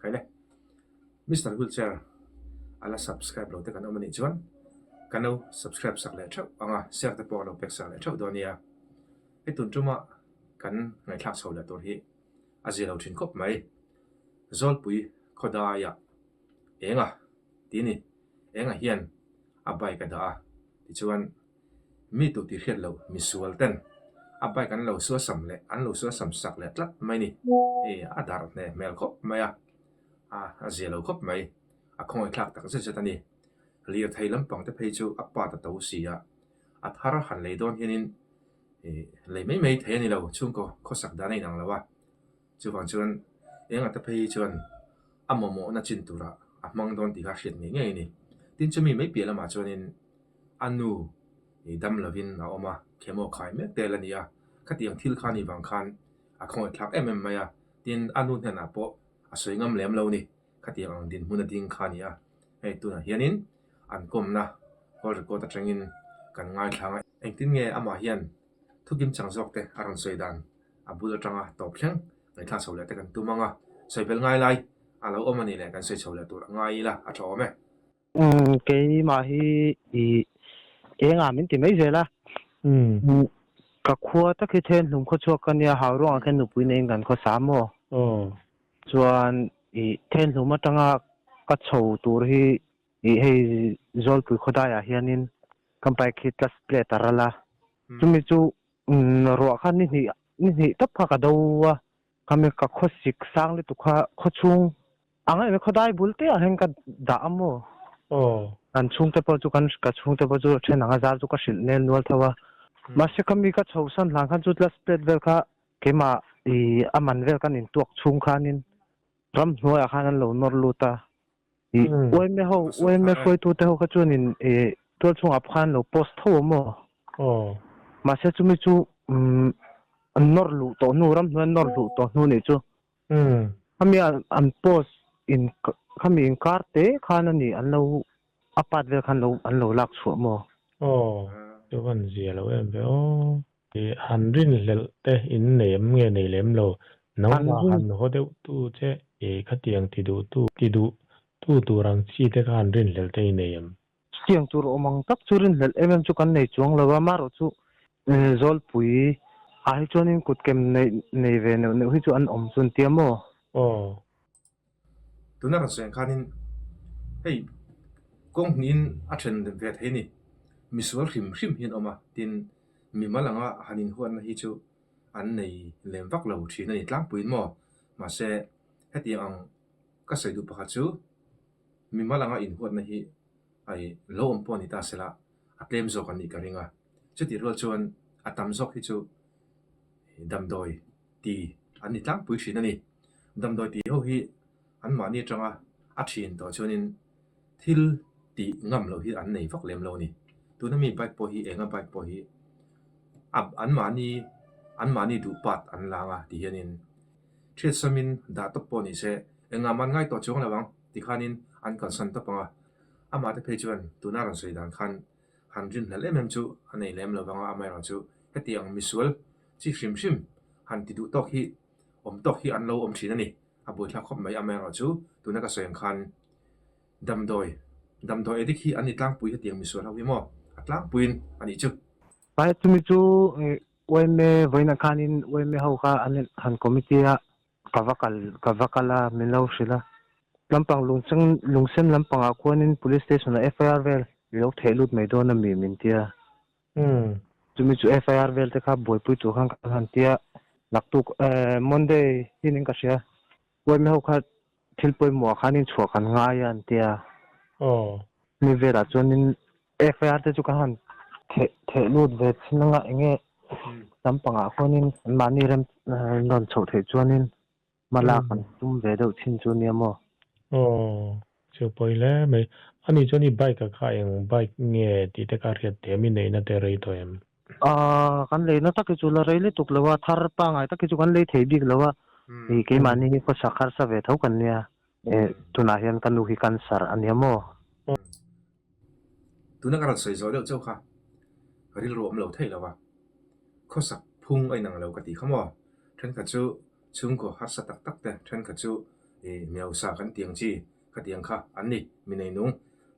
Khaile. Mister Wheelchair a la subscribe lo te kan awm a nih chuan kan lo subscribe sak leh theuh ang a, share te pawh a lo pek sak leh theuh dawn nia. Hei tun tuma kan ngaihthlak chho leh tur hi a zia lo thin khawp mai. Zawlpui khawdaiah enga tih a ni. Enga hian a bike a dah a, tichuan mi tu tih hriat loh misual ten a bike an lo suasam leh an lo suasam sak leh tlat mai ni. Hei a darh hneh hmel khawp mai a, a a zia lo khawp mai. A khawngaih thlak tak zet zet a ni. Lirthei lampang te phei chu a part a to si a, a thar han lei dawn hianin ih lei mai mai thei a ni lo, chhungkaw khawsak dan a inang lo a. Chuvang chuan engah te phei chuan a mamawhna chin turah a hmang dawn tih kha hriat ngei ngei a ni. Tin chumi mai piah lamah chuanin a nu ih dam lovin a awm a, chemo khai mek tel a ni a, khatiang thil kha a nih vang khan a khawngaih thlak em em mai a, tin a nu hnenah pawh a sawi ngam lem lo a ni, khatiang ang dinhmun a ding kha a ni a, hei tunah hianin an kawmna call record atangin kan ngaithlang a, engtin nge amah hian thukim chang zawk te a rawn sawi dan a bul atanga tawp thleng ngaihthlak chho leh te kan tum ang a, sawi belh ngai lai a lo awm a nih leh kan sawi chho leh tur a ngai ila a tha awm e. Umm keimah hi i engah min ti mai zel a. Umm ka khua tak hi Thenhlum khawchhuak ka nia, Hauruangah khian nupui neiin kan khaw sa maw? Chuan i Thenhlum atanga ka chho tur hi i hei Zawlpui khawdaiah hianin kan bike hi clutch plate a ral a. Chumi chu ruah kha ni hnih ni hnih tawp kha ka do a, khami ka khawsik sang lutuk kha khawchhung A ngaihna khawdai bul te ah hian ka dah a maw? Aw. Kan chhungte pawh chu kan ka chhungte pawh chu then anga zar chu ka hrilh nel nual tho a. Mahse ka mi ka chho san hlan khan chu class plate vel kha keimah i a man vel kan intuak chhung khanin ramhnuaiah khan an lo nawr lut a. I uaime ho uaime hruaitute ho kha chuanin i tual chhungah pawh khan an lo post tho a maw? Aw. Mahse chumi chu an nawr luh tawh hnu ramhnuai an nawr luh tawh hnu nih chu Khami an post in khami inkar te khan a ni an lo a part vel khan lo an lo lak chhuah maw? Aw, chu van zia lo em ve aw. Han rinhlelh te in nei em nge nei lem lo, nangmah han haw deuh tu che i khatiang ti duh tu ti duh tu tur ang chi te kha han rinhlelh te i nei em? Chutiang tur awm ang tak chu rinhlelh em em chu kan nei chuang lo a, marawh chu Zawlpui ah hi chuanin kutkem neih nei ve neuh neuh hi chu an awm chu an tia maw? Aw. Tuna kan sawi ang khanin hei kawng hnihin a then ve thei a ni. Misual hrim hrim hi an awm a, tin mimal anga han inhuatna hi chu an nei lem vak lo thin a ni tlangpuiin maw? Mahse hetiang ang ka sawi duh pakhat chu Mimal anga inhuatna hi ai lo awm pawh a ni ta sela, a tlem zawk an nih ka ring a. Chutih rual chuan a tam zawk hi chu damdawi ti an ni tlangpui thin a ni. Damdawi ti ho hi anmahni atanga a thin tawh chuanin thil tih ngam loh hi an nei vak lem lo a ni. Tuna mi bike pawh hi enga bike pawh hi a anmahni anmahni duh part an lang a ti hianin Hriatsamin dah tawp pawh ni se, engah man ngai tawh chuang lo ang ti khanin an kalsan tawp ang a. Amah te phei chuan tuna rawn sawi dan khan han rinhlelh em em chu a nei lem lo vang a, amaherawh chu hetiang misual chi hrim hrim han ti duh tawk hi awm tawk hi an lo awm thin a ni. A buaithlak khawp mai, amaherawh chu tuna ka sawi ang khan damdawi, damdawi addict hi an ni tlangpui hetiang misual ho hi maw a tlangpuiin a nih chu. Pai chumi chu Uaime vawiinah khanin uaime ho kha an han committee a, ka va kal ka va kal a, min lo hrilh a. Lampang lungcheng lungsen lampangah khuanin police station ah FIR vel i lo theh lut mai dawn a mi min ti a. Chumi chu FIR vel te kha buaipui tur khan kan han ti a, naktuk eh Monday hinin ka hria. Uaime ho kha thil pawimawh ah khanin chhuah kan ngai a an ti a. Mi velah chuanin FIR te chu kan han theh theh lut ve chin anga enge lampangah khuanin anmahni rem rawn chhoh theih chuanin hma lak an tum ve deuh chin chu nia maw? Aw, chu pawi hle mai. Ani chuan i bike a kha eng bike nge tih te kha hriat thiam i neihna te rei tawh em? Aaa, kan leina tak hi chu la rei lutuk lo a, thar pangngai tak hi chu kan lei thei bik lo a, i keimahni hi khawsak harsa ve tho kan nia, tunah hian ka nu hi cancer a nia maw? Tuna ka rawn sawi zawh deuh chauh kha rilru awm lo theih lo a, khawsak phung a inang lo ka tih kha maw? Thenkhat chu chhungkaw harsa tak tak te, thenkhat chu Ih mi hausa kan tih ang chi khatiang kha an ni, mi neinung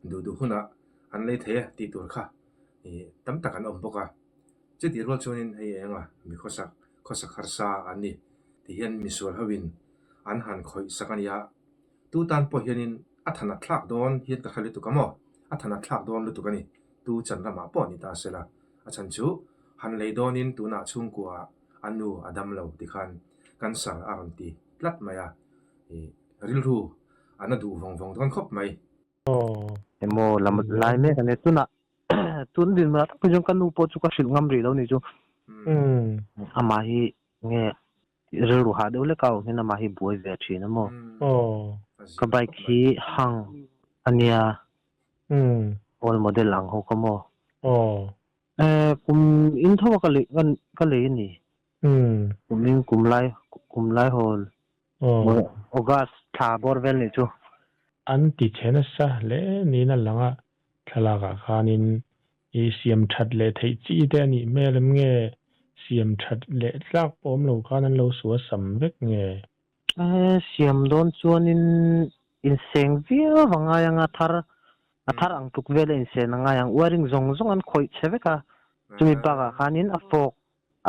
duh duh hunah an lei thei a tih tur kha ih tam tak an awm bawk a. Chutih rual chuanin hei enga mi khawsak khawsak harsa an ni ti hian misual hoin an han khawih sak a nia. Tu tan pawh hianin a than a thlak dawn hian ka hre lutuk a maw? A than a thlak dawn lutuk a ni. Tu chan ramah pawh ni ta sela. A chhan chu han lei dawnin tunah chhungkua a nu a dam lo tikhan cancer a rawn ti tlat mai a. Ih rilru a na duh vawng vawng dawn khawp mai. Emaw lam lai mek a nia. Tunah tun dinhmunah tak phei chuan ka nu pawh chu ka hrilh ngam rih lo ni chu. Amah hi nge Rilru hah deuh lek a awm hian amah hi buai ve thin a maw? Ka bike hi hang a nia, old model ang ho ka maw? Kum in tho a ka lei ka lei a ni. Kum in kum lai kum lai hawl August thla bawr vel nih chu. An ti chhe nasa hle niin a lang a, thlalakah khanin I siam that leh theih chi te a nih hmel em nge? Siam that leh tlak pawh awm lo khan an lo sua sam vek nge? Siam dawn chuanin inseng viau a ngai ang a, thar a thar ang tluk vel a insen a ngai ang. Wiring zawng zawng an khawih chhe vek a, chumi bakah khanin a fork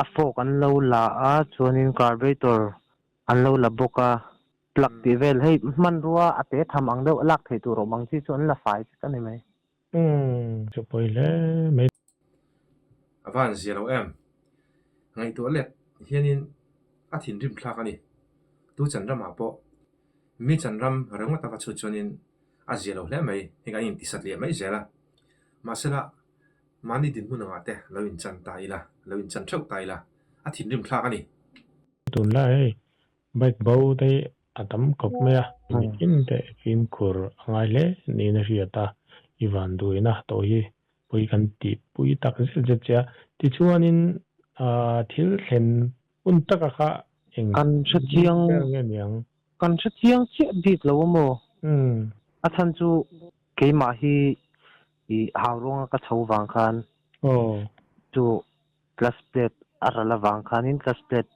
a fork an lo la a, chuanin carburetor an lo la bawk a, plug tih vel hei hmanrua a te tham ang deuh a lak theih tur awm ang chi chu an la fai vek a ni mai. Umm chu pawi hle mai. A va han zia lo em? Ngaihtuah let hianin a thinrim thlak a ni. Tu chan ramah pawh mi chan ram rengawt a va chhut chuanin a zia lo hle mai. Hei kan intisat leh mai zel a. Mahsela mahni dinhmun angah te lo inchan ta ila, lo inchan theuh ta ila a thinrim thlak a ni. Tunlai hei Bike bo te hi a tam khawp mai a, mitin te fimkhur a ngai hle niin a hriat a, i van duaina tawh hi pui kan tih pui tak zet zet che a, tichuanin thil thlen hun taka kha eng Kan hre chiang ber nge niang? Kan hre chiang chiah bik lo a maw? A chhan chu keimah hi i hau ruanga ka chho vang khan chu Clutch plate a ral avang khanin clutch plate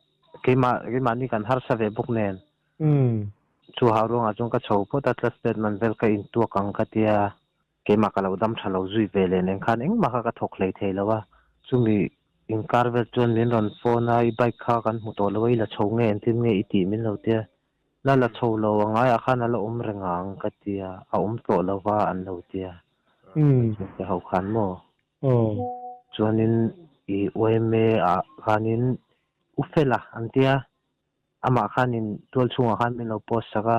keimah keimahni kan harsa ve bawk nen chu hau ruangah chuan ka chho phawt a, clutch plate man vel ka intuak ang ka tia, keimah ka lo dam tha lo zui ve leh nen khan engmah kha ka thawk hlei thei lo a, chumi inkar vel chuan min rawn phone a, i bike kha kan hmu tawh lo a, i la chho nge engtin nge i tih min lo tia, la la chho lo a ngaiah khan a la awm reng ang ka tia, a awm tawh lo va an lo tia, ka ho khan maw. Chuanin i yma ah khanin U Fela an tia, amah khanin tual chhungah khan min lo post sak a,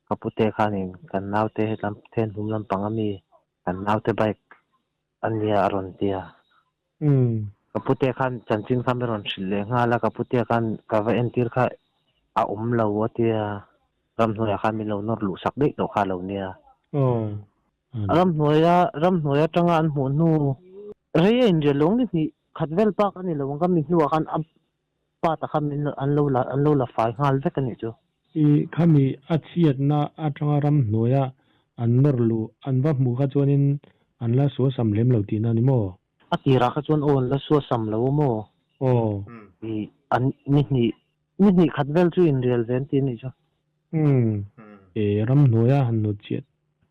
ka pute khanin kan naute hetlam thenhlum lampang ami kan naute bike a nia a rawn tia. Ka pute khan chanchin kha min rawn hrilh leh nghal a, ka pute khan ka va entir kha a awm lo a tia, ramhnuaiah khan min lo nawr luh sak daih tawh kha a lo nia. Ramhnuaia ramhnuai atanga an hmuh hnu rei a inrial lo ni hnih khat vel bak a ni lo ang ka mi hnuah khan a pa ta kha min an lo la an lo la fai nghal vek a nih chu. I khami a chhiatna atanga ramhnuaia an nawr luh an va hmuh kha chuanin an la suasam lem lo tihna a ni maw? A tirah kha chuan aw an la suasam lo a maw? Aw. I an ni hnih ni hnih khat vel chu inrial ve an ti a nih chu. Umm. I ramhnuaia han hnut chiah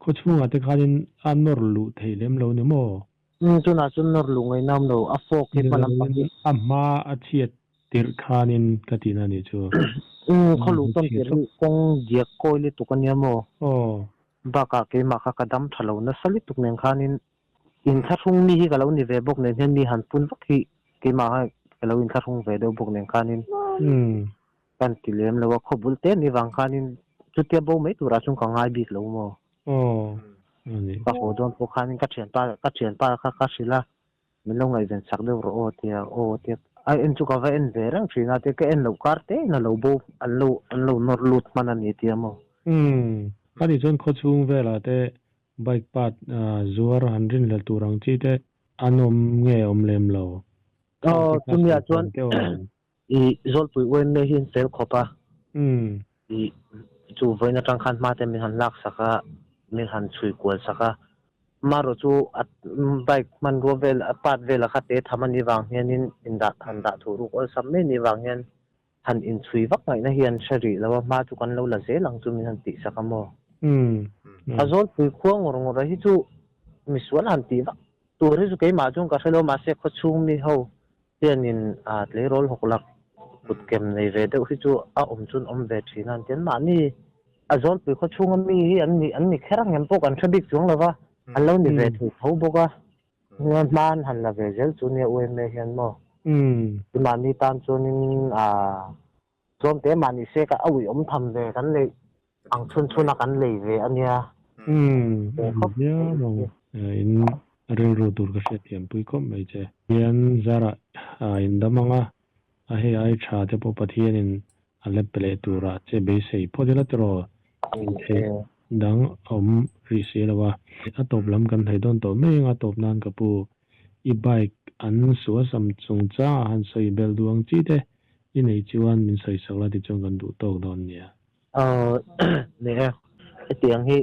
Khaw chhungah te khanin a nawr luh theih lem lo ni maw? Umm tunah chuan nawr luh ngaih nam lo, a fork hi hma lam pang hi. A hma a chhiat tirh khanin ka tihna a nih chu. Umm khaw luh tawn tirh hi kawng diak kawi lutuk a nia maw? Aw. Bakah keimah kha ka dam tha lo nasa lutuk nen khanin inthlahrung mi hi ka lo ni ve bawk nen hian mi han pun vak hi keimah kha ka lo inthlahrung ve deuh bawk nen khanin. Umm. Kan ti lem lo a, khaw bul te ni vang khanin chutia bo mai turah chuan ka ngai bik lo maw? Aw, a ni. Ka haw dawn pawh khanin ka thianpa ka thianpa kha ka hrilh a, min lo ngaihven chak deuh rawh aw tia, aw tia a en chu ka va en ve reng thin a tia ka en loh kar te in a lo bo an lo an lo nawr lut hman a ni tia maw? Umm, ka nih chuan khawchhung velah te bike path zuar han rinhlelh tur ang chi te an awm nge awm lem lo? Aw, chumi ah chuan I Zawlpui UMA hi an fel khawp a. I chu vawiin atang khan hma te min han lak sak a, min han chhui kual sak a. Marawh chu a bike hmanrua vel a part vela kha te tham a nih vang hianin in dah han dah thuh ruk awlsam mai nih vang hian han inchhui vak ngaihna hi an hre rih lo a, hma chu kan lo la zel ang chu min han tihsak a maw? A zawlpui khua ngawr ngawr a hi chu misual han tih vak tur hi chu keimah chuan ka hre lo, mahse khawchhung mi ho hianin tleirawl hawk lak kut kem nei ve deuh hi chu a awm chuan awm ve thin a, an ti an mahni a zawlpui khawchhunga mi hi an ni an ni kher ang em pawh kan hre bik chuang lo va, an lo ni ve thei tho bawk a. Nia hma an han la ve zel chu nia UMA hian maw. Mahni tan chuanin tlawm te mahni se ka a uih awm tham ve kan neih ang chhun chhun a kan lei ve a nia. Umm viau ang in rilru tur ka hriatthiam pui khawp mai che. Hian zarah in dam ang a, a hei ai tha te pawh Pathianin a lep pe leh turah che beisei phawt ila tiraw theih dang a awm rih si lo a. A tawp lam kan hnaih dawn tawh mai ang a tawp nan ka pu i bike an suasam chungchangah han sawi belh duh ang chi te i neih chuan min sawi sak la tichuan kan duh tawk dawn nia. Aw ni e, hetiang hi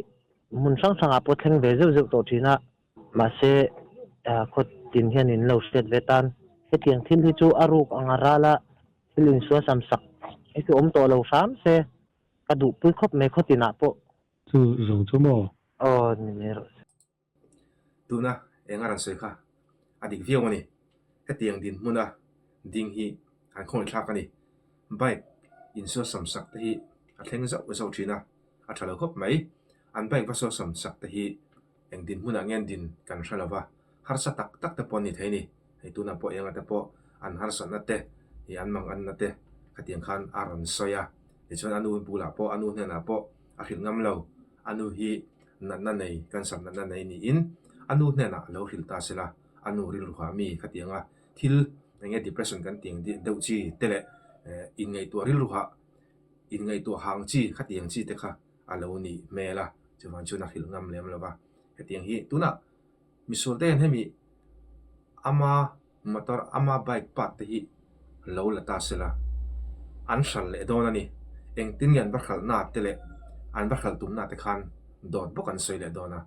hmun hrang hrangah pawh thleng ve zeuh zeuh tawh thin a, mahse khaw tin hian in lo hriat ve tan. Hetiang thil hi chu a ruk ang a ral a, thil insuasam sak hi chu awm tawh lo hram se ka duhpui khawp mai khaw tinah pawh. Chu zawng chu maw? Aw ni mai rawh se. Tuna eng a rawn sawi kha a dik viau a ni. Hetiang dinhmuna ding hi an khawngaih thlak a ni. Bike insuasam sak te hi a thleng zauh zauh thin a, a tha lo khawp mai. An bike va suasam sak te hi eng dinhmunah nge an din kan hre lo va, harsa tak tak te pawh an ni thei a ni. Hei tunah pawh enga te pawh an harsatna te ih an manganna te khatiang khan a rawn sawi a. Tichuan a nu bulah pawh a nu hnenah pawh a hrilh ngam lo. A nu hi natna nei, cancer natna nei niin a nu hnenah a lo hrilh ta sela, a nu rilru hah mi khatianga thil eng nge depression kan tih ang deuh chi te leh inngaihtuah rilru hah, inngaihtuah hang chi khatiang chi te kha a lo nih hmel a, chuvang chuan a hrilh ngam lem lo va. Hetiang hi tunah misual te hian hemi ama motor ama bike part te hi lo la ta sela an hral leh dawn a ni. Engtin nge an va hralhna te leh an va hral tumna te khan dawt bawk an sawi leh dawn a.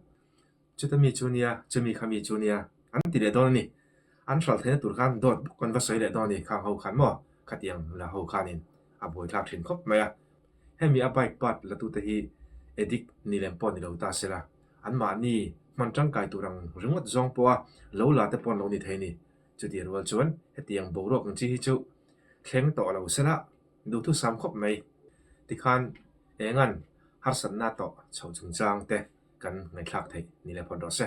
Chuta mi chu nia, chumi kha mi chu nia an ti leh dawn a ni. An hral theihna tur khan dawt bawk an va sawi leh dawn a ni khang ho khan maw khatiang la ho khanin a buaithlak thin khawp mai a. Hemi a bike part la tute hi addict ni lem pawh ni lo ta sela anmahni hman tangkai tur ang ringawt zawng pawha lo la te pawh an lo ni thei a ni. Chutih rual chuan hetiang boruak ang chi hi chu thleng tawh lo sela duhthusam khawp mai. Tikhan engan harsatna tawh chhoh chungchang te kan ngaihthlak theih ni leh phawt rawh se.